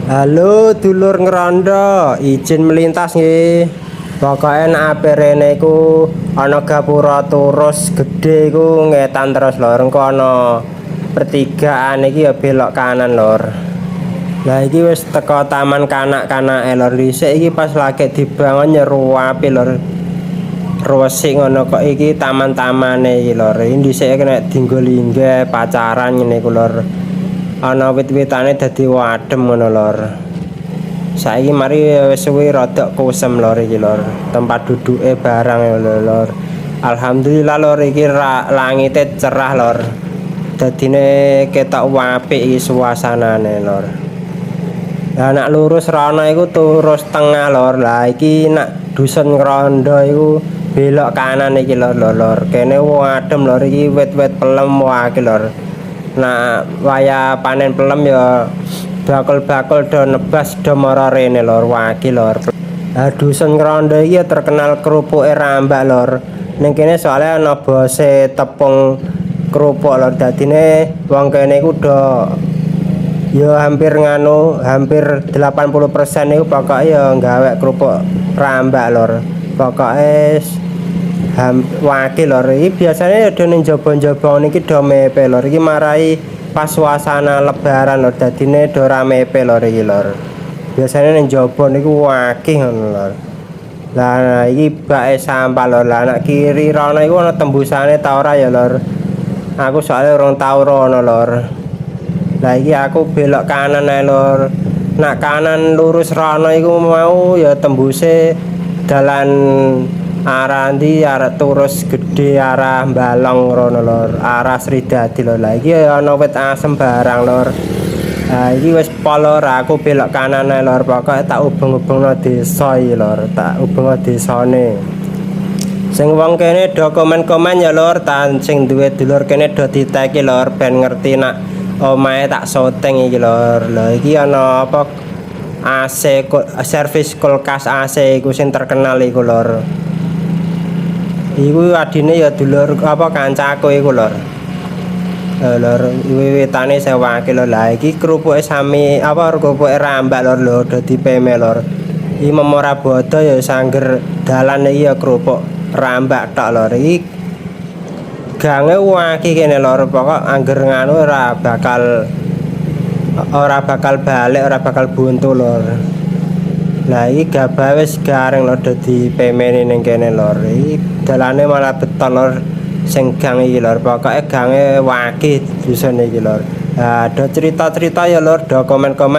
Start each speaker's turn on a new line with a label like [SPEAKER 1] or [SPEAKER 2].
[SPEAKER 1] Halo, dulur Ngrondo, izin melintas nggih. Pokoke nek ape rene iku ana gapura terus gede iku ngetan terus, lor. Engko ana pertigaan iki ya belok kanan, lor. Lah, iki wis teko taman kanak-kanake, lor. Dhisik iki pas lagi dibangun ya ruapi, lor. Resik ngono kok iki taman-tamane iki, lor. Iki dhisik kena dinggo linggih pacaran ngene iku, lor. Ana wit-witane dadi adem ngono, lor. Saiki mari wis suwi rada kusem, lor, iki, lor. Tempat duduke barang ya lho, lor. Alhamdulillah, lor, iki langite cerah, lor. Dadine ketok apik iki suasanane, lor. Lah, nak lurus rono iku terus tengah, lor. Lah, iki nak dusun Ngrondo iku belok kanan iki, lor, lor, lor. Kene wong adem, lor, iki wit-wit pelem wae, lor. Nak waya panen pelem ya bakul-bakul do nebas do mara rene, lor, waki, lor. Lah, dusun Ngrondo iki ya terkenal kerupuke rambak, lor. Ning kene soalnya ana bose tepung kerupuk, lor. Dadine wong kene iku do ya hampir nganu, hampir 80% iku pokoke ya gawe kerupuk rambak, lor. Pokoke wake, lor. Iki biasanya ya do ning jaba-jaba niki do mepe, lor. Iki marai pas suasana Lebaran, lor, dadine do ra mepe, lor, iki, lor. Biasanya ning jaba niku akeh ngono, lor. Lah, iki bake sampah, lor. Lah, nek kiri rono iku ana tembusane ta ora ya, lor? Aku soalnya urung tau rono, lor. Lah, iki aku belok kanan ae, lor. Nak kanan lurus rono iku mau ya tembuse dalan arah ndi, arah terus gede, arah Balong rono, lor, arah Sridadi, lor. Lah, iki ya ana wit asem barang, lor. Nah, iki wis pol, lor, aku belok kanan ae, lor. Pokoke tak ubeng-ubengno desa iki, lor, tak ubengno desane. Sing wong kene do komen-komen ya, lor, tan sing duwe dulur kene do diteki, lor, ben ngerti nak omahe tak syuting iki, lor. Lho, iki ana apa, AC servis kulkas AC iku sing terkenal iku, lor. Iku adine ya dulur apa kancaku iku, lor. Lho, lor, wiwitane sewake, lho. Lah, iki kerupuke sami apa kerupuke rambak, lor, lho, do dipeme, lor. Iki memora bodo ya sangger dalan iki ya kerupuk rambak tok, lor. Iki gange waki kene, lor, pokok angger nganu ora bakal balik, ora bakal buntu, lor. Lah, iki gabah wis garing, lor, do dipemene ning kene, lor. Iki dalane malah beton, lor, sing gang iki, lor. Pokoke gange waki dusun iki, lor. Nah, do cerita-cerita ya, lor, do komen-komen.